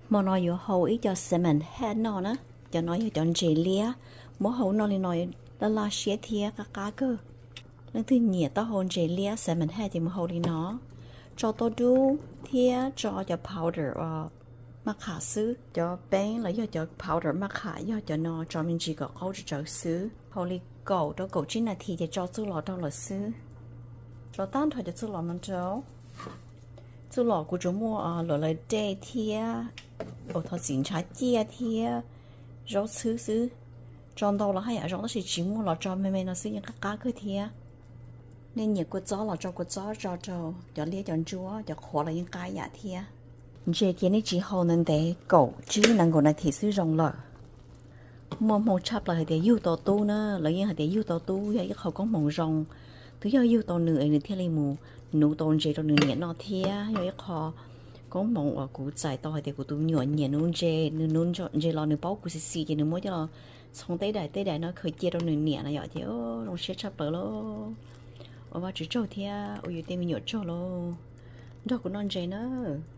Hmo no yuav hau ib co salmon head noj na. Cov no yog cov ntses liab, muab hau noj li no laj laj siab thiab qab qab kawg. Leej twg nyiam taub hau ntses liab salmon head ces mus hau li no. Tso tau dub thiab tso cov powder maj qham xwb. Cov peeb los yog cov powder maj qham yog cov no tso me ntsis kom qaub tsawv tsawv xwb. Hau li kaum rau kaum tsib nas this ces tso txuj lom rau lawm xwb. Tso tag nrho cov txuj lom no rau. Txuj lom kuv tsuas muaj luam laws dej thiab ua thov txim ntshav ciaj thiab zaub txhwb xwb. Tso ntau los haj yam zoo tab sis tsis muaj los tso me me no xwb yeej qab qab kawg thiab. Nej nyiam kua txob los tso kua txob, tso rau cov liab cov ntsuab, cov qhuav los yeej qab yam thiab. Ntses ces nej tsis hau ntev ntev, kaum tsib nees nkaum nas this xwb zoo lawm. Muaj hmoo tshaj plaws hais tias yug tau tub na, lawv yeej hais tias yug tau tub yog ib qho koob hmoov zoo. Twb yog yug tau nws es nws thiaj li mus nuv tau ntses rau nws niam noj thiab yog ib qho koob hmoov uas kuv txais tau hais tias kuv tus me nyuam nyiam nuv ntses, nws nuv ntses los nws paub kuv xis xis ces nws muab coj los txhoov tej daim tej daim no khaws cia rau nws niam na yom, ces zoo siab tshaj plaws lauj. Ua Vajtswv tsaug thiab ua yus tej me nyuam tsaug lauj. Nrog kuv noj ntses nawb.